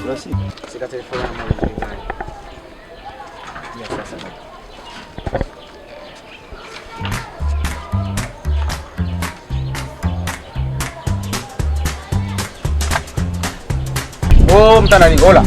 Urasiga. Sika telefone ya mama ndani. Ya sasa baba. Oh, mtana hola.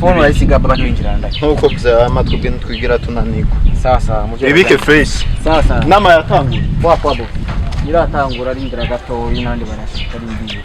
Phone urayisiga baba ntiwinjira ndani. Nkuko vyama twebwe ntitwigira tunanirwa. Sawa sawa, muvyo. Ibike fresh. Sawa sawa. Inama yatanguye. Poa poa bo. Iratangura rindira gatoyi n'abandi barashika rindira.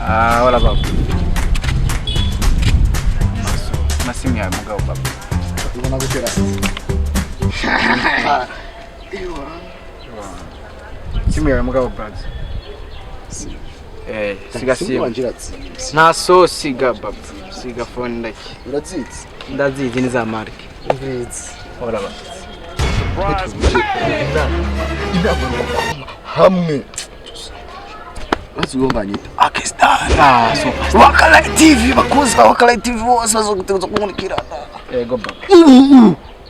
Ah, hola baba. Masimu ya mugabo baba. Ubona gutera. Simu ya mugabo brother. Eh, siga simu. Wanje irazizi. Nta so siga baba. Siga phone ndaki. Urazizi. Ndazizi ni za marke. Urazizi. Hola baba. Hamwe. Bazigomba nyita Akistar. Ah, super. Wakala TV bakuzi ba Wakala TV bose bazoguteguza kumurikirana. Yego baba.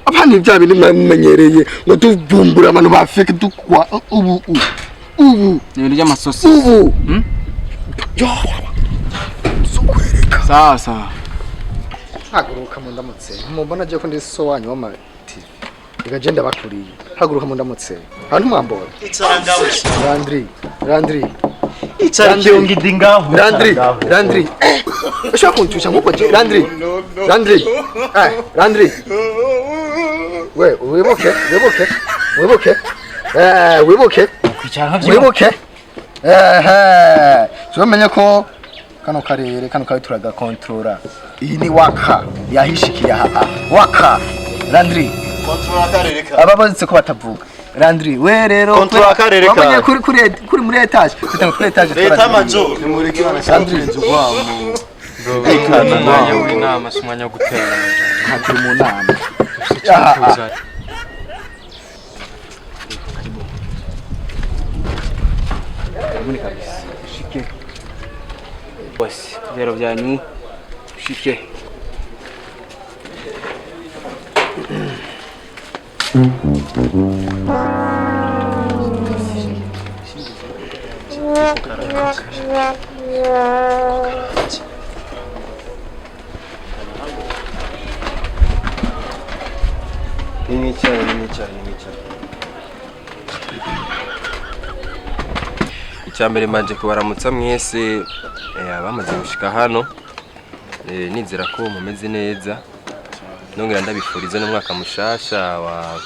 Abana ibya bintu mwamenyereye ngo tuvumbura abantu ba fake dukwa ubu ubu. Ni ibintu by'amasosi. Ubu. Yo. Zokwereka. Sawa sawa. Haguruka mu ndamutse. Mubona je ko ndi so wanyu w'ama TV. Reka je ndabakuriye. Haguruka mu ndamutse. Abantu mwambora. Landry, Landry. Icara kiyongidi ngaho. Landry, Landry. Ushaka kuntusha nkuko je Landry. Landry. Eh, Landry. We, wibuke, wibuke. Wibuke. Eh, wibuke. Kwicara nkavyo. Wibuke. Eh, tumenye ko kano karere kano kari turagakontrola. Iyi ni waka yahishikiye aha. Waka. Landry. Kontrola akarere ka. Aba bazitse ko batavuga. Landry, we rero Kontrola akarere ka. Wamenye kuri muri etage. Tutanga kuri etage. Leta major. Nimureke Landry. Umwanya w'inama si umwanya wo guterana. Turi mu nama. Icyifuzo. Karibuni kabisa. Shike. Bose, ibero byanyu. Shike. Nimwicare, nimwicare, nimwicare. Icyambere mbanje kubaramutsa mwese abamaze gushika hano. Nizera ko mumeze neza. Nongera ndabifuriza n'umwaka mushasha wa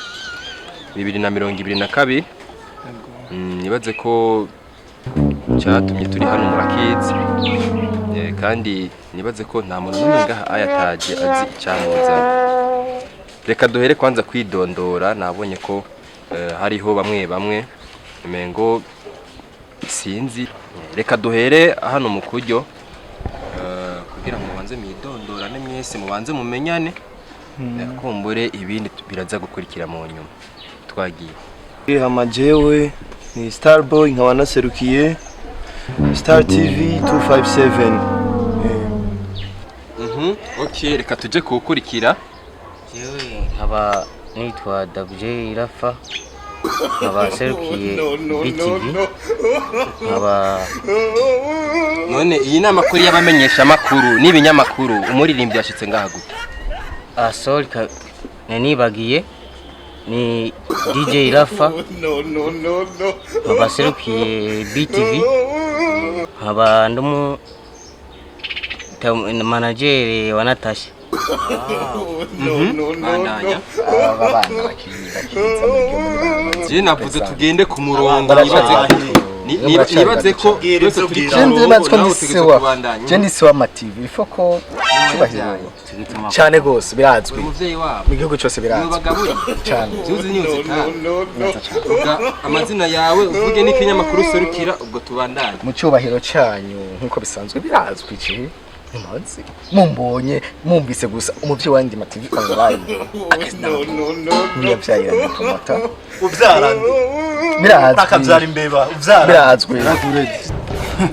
2022. Nibaze ko cyatumye turi hano murakizi. Kandi nibaze ko nta muntu n'umwe ngaha ayataje azi icyamuzanye. Reka duhere kwanza kwidondora, nabonye ko hariho bamwe bamwe emengo sinzi. Reka duhere hano mu kuryo kugira ngo mubanze mwidondorane mwese mubanze mumenyane. Kumbure ibindi biraza gukurikira mu nyuma. Twagiye. Hama jewe ni Starboy nkaba naserukiye Star TV 257. Okay, reka tuje kukurikira. Jewe nkaba nitwa WJ Rafa nkaba serukiye BTV nkaba. None iyi nama kuri y'abamenyesha makuru n'ibinyamakuru umuririmbyi yashitse ngaha gute? Ah sorry, nanibagiye ni DJ Rafa. Nkaba serukiye BTV nkaba ndumu manager wa Natasha. Bandanya. Aba bana bakiza muri Je navuze tugende ku murongo, Nibaze ko twese turi ku Je murongo, ndibaza ko nawe ndi utegerezwa sewa. kubandanya. Je ndi sewa TV. Ifo ko cyubahiro. Cyane gose birazwi. Uri umuvyeyi wabo. Mu gihugu cyose Niwe birazwi. bagaburiye. Cyane. Vyuzi niyo zitanga. Vuga amazina yawe, uvuge n'ikinyamakuru userukira, ubwo tubandanye. Mu cyubahiro cyanyu nkuko bisanzwe birazwi iki ntimuzi mumbonye mwumvise gusa umuvyeyi wandi ma TV online niyavyayira ni promoter Uvyara nde? Birazwi. Akavyara imbeba, uvyara. Birazwi,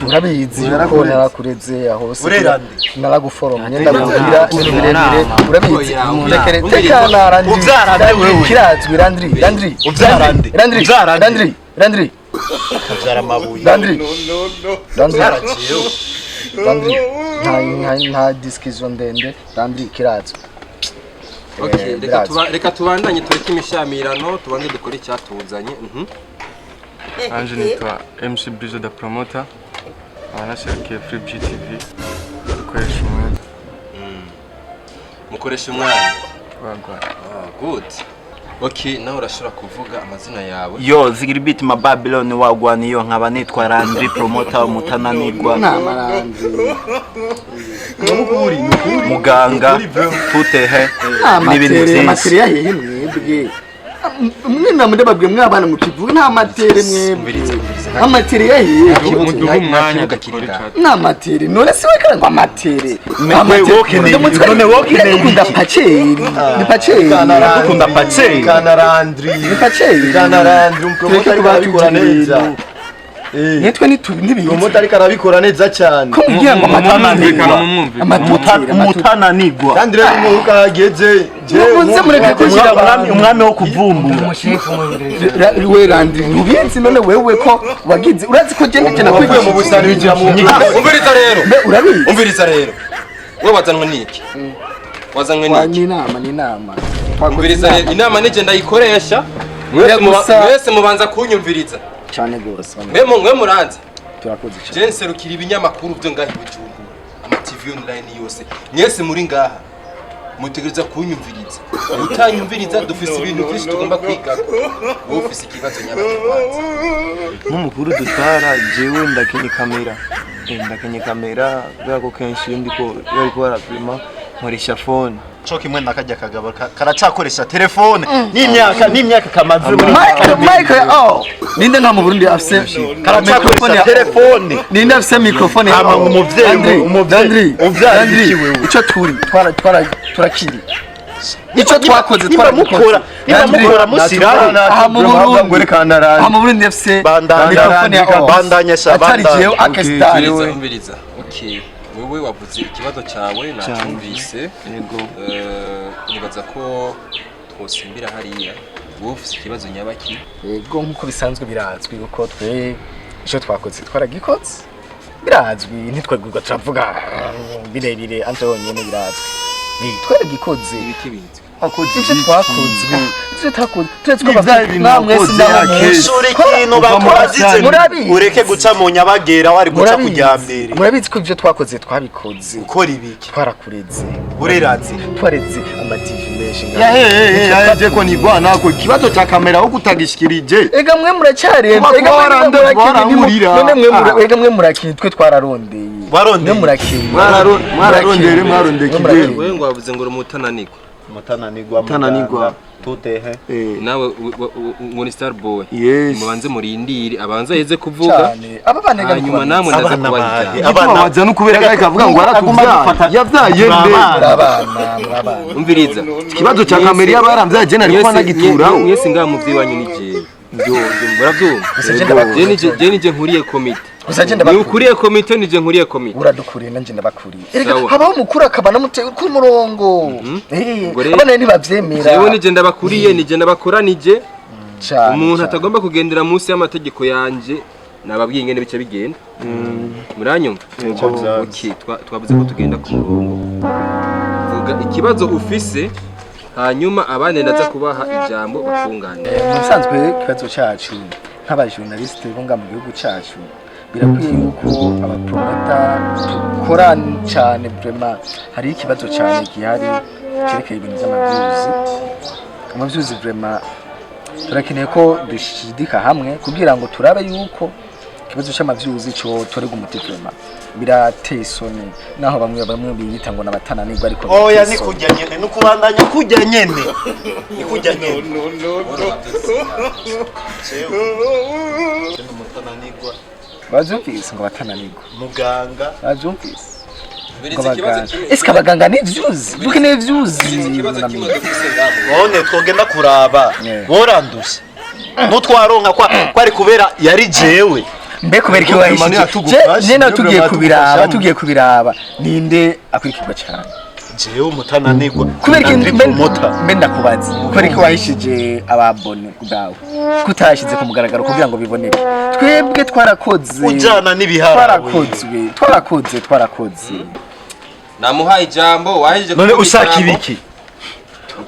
urabizi yuko narakureze aho hose. Urera nde? Naraguforomye, ndakubwira ibintu birebire, urabizi. Oya, Tekere tekana Landry. Uvyara nde wewe? Kirazwi Landry, Landry. Uvyara nde? Landry. Uvyara nde? Landry, Landry. Akavyara amabuye. Landry, Landry. Uvyara jewe. Landry, nta discussion ndende Landry, kirazwi. Okay, reka Birazwi. reka tubandanye, tureke imishamirano, tubanze dukore icyatuzanye. Anje nitwa MC Brizo da Promoter, abanaserukiye Free GTV, dukoresha umwanya. Mukoresha umwanya. Wagwa. Ah, good. Okay, nawe urashobora kuvuga amazina yawe. Yo, zigira ibiti ma Babylon wagwaniyo, nkaba nitwa Landry Promoter umutananirwa. Nama Landry. Muganga tutehe n'ibindi Amatere byinshi. amatere yahehe mwebwe? Mwe namwe mwabana mukivuga nta matere mwebwe, amatere yahehe? Muduhe umwanya Nta kibuga dukore kiri ngaha. icyacu. Nta matere. None si we kandi ngo amatere? Wokeneye iki? None wokeneye iki? Ukunda paceri, ni paceri. Ukunda paceri. Kana Landry. Ni paceri. Kana Landry, umupromoter ariko arabikora neza. Nitwe ntibizi. Promoter ariko arabikora neza cyane. Ko mugira ngo Mumwumvikana, amatere mumwumvikana. amatere Umutananirwa. Kandi rero umuruka hageze. Muze mureke gushyira Umwami, umwami wo kuvumbura. Umushefu mwumviriza. We Landry, ntubizi none wewe ko wagize, urazi ko je nje Wavuye mu busani winjira mu nkiko. Umviriza rero. Mbe urabizi? Umviriza rero. Wewe wazanwe n'iki? Wazanwe Wa, n'iki? ni inama, ni inama. Umviriza rero, inama nije ndayikoresha. Mwese mwese mubanza kunyumviriza. Cyane gose. Mwe mwe muranze. Turakoze cyane. Je nserukira ibinyamakuru byo ngaha i Bujumbura. Ama TV online yose. Mwese muri ngaha. Mutegereza kunyumviriza. Utanyumviriza dufise ibintu byinshi tugomba kwiga. Wowe ufise ikibazo nyabakwanza. Nk'umukuru dutwara, jewe ndakenye kamera. Ndakenye kamera kubera ko kenshi iyo ndiko iyo ariko barapima nkoresha phone. Co kimwe nakajya kagabo karacakoresha telefone n'imyaka kamaze muri Michael, Michael, oh. Ninde nka mu Burundi afise karacakoresha telefone? Ninde afise microphone ya Hama oh? umuvyeyi, Landry, umuvyeyi, Landry, uvyara Landry, iki wewe? Ico turi twara twara turakiri. Ico twakoze Nimba twaragikoze. mukora, nimba Landry, mukora musiraho. Aha mu Burundi. Kana Landry. Aha mu Burundi afise Bandanya, microphone ya oh. bandanya sha, Atari bandanya. jewe akestari. Umviriza, umviriza. Okay. Wewe wavuze ikibazo cyawe nacyumvise. Yego. Nibaza ko twosimbira hariya. Wowe ufise ikibazo nyabaki? Yego, nkuko bisanzwe birazwi uko twe ico twakoze twaragikoze. Birazwi, ntitwegurwa turavuga birebire anje wonyene birazwi. Twaragikoze. Ibiki bizwi? Ivyo twakoze, ivyo twakoze turetse ko Ni bya bintu namwe wakoze sindaho. Sura ikintu bakubazize. Murabizi. Ureke guca mu nyabagera wari guca kujya mbere. Murabizi ko ivyo twakoze twabikoze. Ukora ibiki? Twarakureze. Ureranze. Twareze ama TV menshi ngaha. Ya he je ko nigwa nako ikibazo cya kamera aho kutagishikirije. Ega mwe muracyarembe, Kuba ega mwe twarande, murakinye, twarahurira. none mwe ega mwe murakinye, twe twararondeye. Warondeye. Mwe murakinye. Mwararondere, mwarondeye Mwe kigero. murakinye. Wewe ngo wavuze ngo uri umutananirwa. Mutananirwa. Mutananirwa. Tutehe. Nawe ngo ni Star Boy. Yes. Mubanze murindire abanze aheze kuvuga. Cyane. Aba bana ega Hanyuma namwe ndaza Abana kubaha bahe. ijambo. Abana- Abana no kubera ko kavuga ngo aratuvyara. Yavyaye nde? Murabana, murabana. Umviriza. Ikibazo cya kamera yaba yaramvyaye je nari kuba nagituraho. Mwese ngaha mu vy'iwanyu ni jewe. Muravyumva? Gusa je ndabakunda. Je nije nkuriye komite. Gusa je Ni ndabakuriye. ukuriye komite, nije nkuriye komite. Uradukuriye nanje ndabakuriye. Erega Sawa. habaho umukuru akaba namuteye ku murongo. Ubwo rero- Abana ntibavyemera. Jewe nije ndabakuriye, nije ndabakoranije. Cyane, Umuntu cyane. atagomba kugendera munsi y'amategeko yanje nababwiye ingene bice bigenda. Muranyumva? Okay, twavuze ko tugenda ku murongo. Vuga ikibazo ufise, hanyuma abandi ndaza kubaha ijambo bakunganire. Mu bisanzwe ikibazo cyacu nk'abajournaliste bo ngaha mu gihugu cyacu, birakwiye yuko abapromota dukora cyane. Vraiment hariho ikibazo cyane gihari cyerekeye ibintu by'amavyuzi. Amavyuzi vraiment turakeneye ko dushidika hamwe kugira ngo turabe yuko ikibazo Ikibazo c'amavyuzi co torega umuti vraiment birateye isoni, naho bamwe bamwe biyita ngo nabatananirwa, ariko Oya, birateye ni isoni. kurya nyene, ni kubandanya kurya nyene, ni kurya nyene. Umutananirwa. Bavyumvise ngo batananirwa. Muganga. Bavyumvise ngo Mbiriza ikibazo abaganga, kimwe. ese abaganga ni vyuzi, dukeneye vyuzi. Mbiriza ikibazo kimwe dufise ngaho. None twogenda kuraba Yeah. boranduse nutwaronka kwa kwari kubera yari jewe. Mbe kubera iki Manu wahishije? yatugufashe, Je nena niyo tugiye vraiment kubiraba, yatugufashamo. tugiye kubiraba, ninde akurikirwa cyane? Jewe umutananirwa. Kubera iki? Landry Mbe Promoter. mbe ndakubaza, kubera iki wahishije ababone bwawe, kutashyize ku mugaragaro kugira ngo biboneke? Twebwe twarakoze. Ujana n'ibiharwe. Twarakozwe, twarakoze, twarakoze. Namuhaye ijambo, wahejeje None kuvuga ushaka ijambo. ibiki?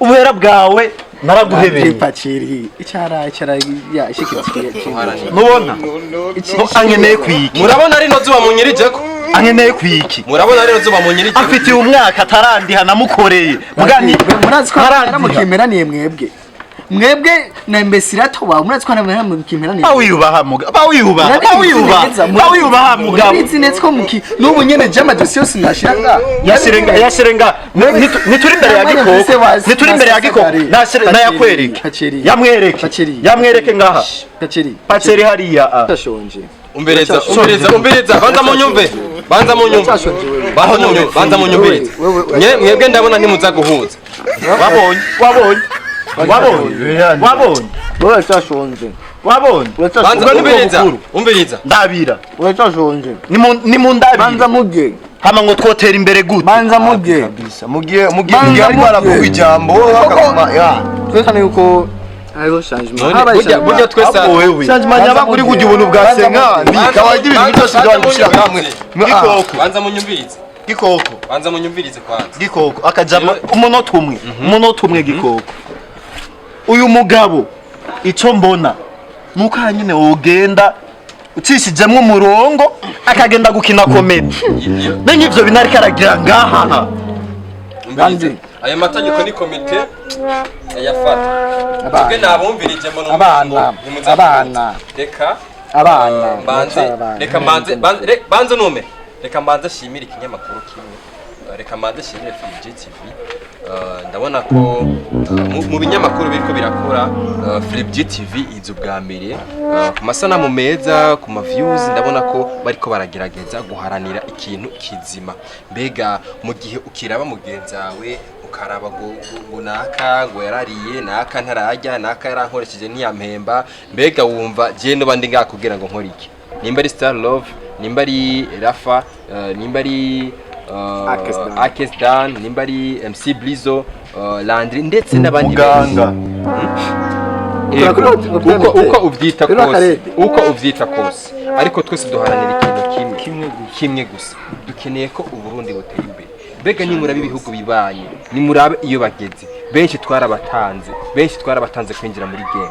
Ubuhera bwawe naraguhebeye. Paceri icara, icara ya ishikiriye. Nubona no ankeneye kwiki? Murabona rino zuba munyirijeko? Ankeneye kwiki? Murabona rino zuba munyirijeko? Afitiye umwaka atarandiha namukoreye mugani. Murazi ko Ntarandiha. naramukimeraniye mwebwe, mwebwe na mbesirato wawe, murazi ko naramukimeraniye. Bawiyubaha muga, bawiyubaha, bawiyubaha, bawiyubaha mugabo. Murabizi neza ko muki n'ubu nyene je amadosiye yose nashira nga. Yashirenga, yashirenga, nituri imbere ya gikoko, nituri imbere ya gikoko. Nasire nayakwereke, yamwereke, yamwereke ngaha. Paceri. Paceri hariya ah. Ndashonje. Umbereza, umbereza, umbereza, banza munyumve, banza munyumve, banza munyumve, banza munyumvirize. Mwebwe ndabona ntimuza guhuza. Wabonye, wabonye, wabonye, wabonye. Uracyashonje. Wabonye. Banza Ubwo nibwo umviriza, bukuru. umviriza. Ndabira. Uracyashonje. Ni mu ndabira. Banza muge. Hama ngo twotera imbere gute? Banza muge. Kabisa. Mugiye mugiye Banza mugiye ariko muge. aravuga ijambo wowe akaguma ya. Twerekane yuko hariho changement. None Habaye burya burya twese Ahubwo wewe. Changement nyabakuri kujya ubuntu bwa Banza senkandi. muge. Kawaida ibintu byose Banza byo gushyira hamwe. Gikoko. Banza munyumvirize. Gikoko. Banza munyumvirize kwanza. Gikoko akajama umunota umwe, umunota umwe. Gikoko, uyu mugabo ico mbona nuko hanyine wogenda ucishijemwo umurongo akagenda gukina komedi nenye ivyo bintu ariko aragira ngaha. Umvirize. Aya mategeko ni komite yayafata. Twebwe nabumvirije mbona Abana, ntimuza abana. guhuza. Reka Abana. mbanze, abana. reka mbanze, banze nume. Reka mbanze shimire ikinyamakuru kimwe. Reka mbanze shimire Free TV. Ndabona ko mu binyamakuru biriko birakora, Free TV iza ubwa mbere ku masanamu meza, ku ma views. Ndabona ko bariko baragerageza guharanira ikintu kizima. Mbega mu gihe ukiraba mugenzi wawe, ukaraba ngo naka ngo yarariye, naka ntararya, naka yarankoresheje ntiyampemba, mbega wumva je noba ndi ngaha kugira ngo nkore iki? Nimba ari Star Love, nimba ari Rafa, nimba ari Akes Dan. Akes Dan, nimba ari MC Blizo, Landry ndetse n'abandi Muganga. benshi. Ego, uko uvyita Rero kose, akarede. uko uvyita kose, ariko twese duharanira ikintu kimwe, kimwe gusa. Dukeneye ko Uburundi butera imbere. Mbega nimurabe ibihugu bibanye, nimurabe iyo bageze. Benshi twarabatanze, benshi twarabatanze kwinjira muri game,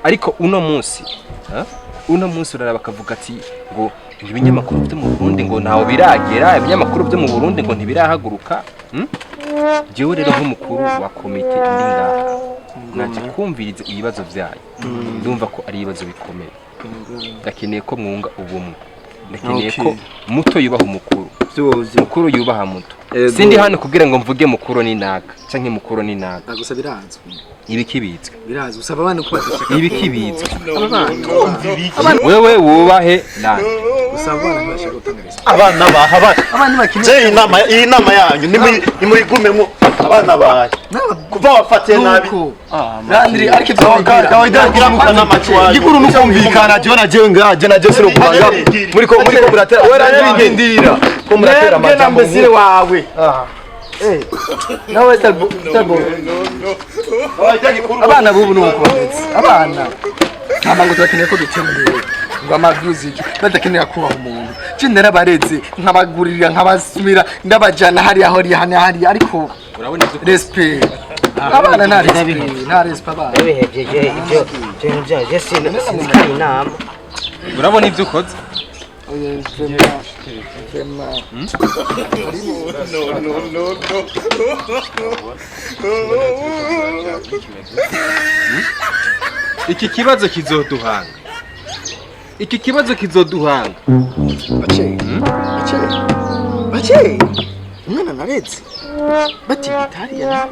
ariko uno munsi, ha? Uno munsi uraraba bakavuga ati ngo ibinyamakuru byo mu Burundi ngo ntaho biragera, ibinyamakuru byo mu Burundi ngo ntibirahaguruka, Jewe rero nk'umukuru wa komite ndi ngaha, naje kumviriza ibibazo byayo. Ndumva ko ari ibibazo bikomeye. Ndakeneye ko mwunga ubumwe, ndakeneye ko muto yubaha umukuru, Byose. mukuru yubaha muto. Ego. Sindi hano kugira ngo mvuge mukuru ni naka canke mukuru ni naka. Gusa birazwi. Ibikibitswe. Birazwi, usaba abana ko badashaka. Ibikibitswe. Abana. Wewe wubahe nande. Usaba abana ntibashaka gutanga respect. Abana baha abana. Abana bakina. Je inama, iyi nama yanyu nimuyigumemo. Abana bahe kuva wafatiye nabi. Nuko. Landry ariko ivyo bigira. Kawaida gikuru nukumvikana jewe na jewe ngaha, je na jewe sino kupanga muriko muratera wewe Landry ndindira ko muratera amajambo mbesire wawe. Nawe Starbo, Starbo. Abana bubu nuko bameze. Abana. Hama ngo turakeneye ko dutera imbere. Ngo amavyuzi iki badakenera kubaha umuntu. Je narabareze, nkabagurira, nkabasumira, ndabajana hariya hariya hariya hariya, ariko Urabona ivyo respect. Abana nta respect, nta respect abana. Nabihebye je ibyo bintu byayo, je sinzi ko ari inama. Urabona ivyo ukoze. Oya, vraiment, vraiment. Iki kibazo kizoduhanga. Iki kibazo kizoduhanga. Bace, bace, bace. Umwana naretse. Bati gitari ya.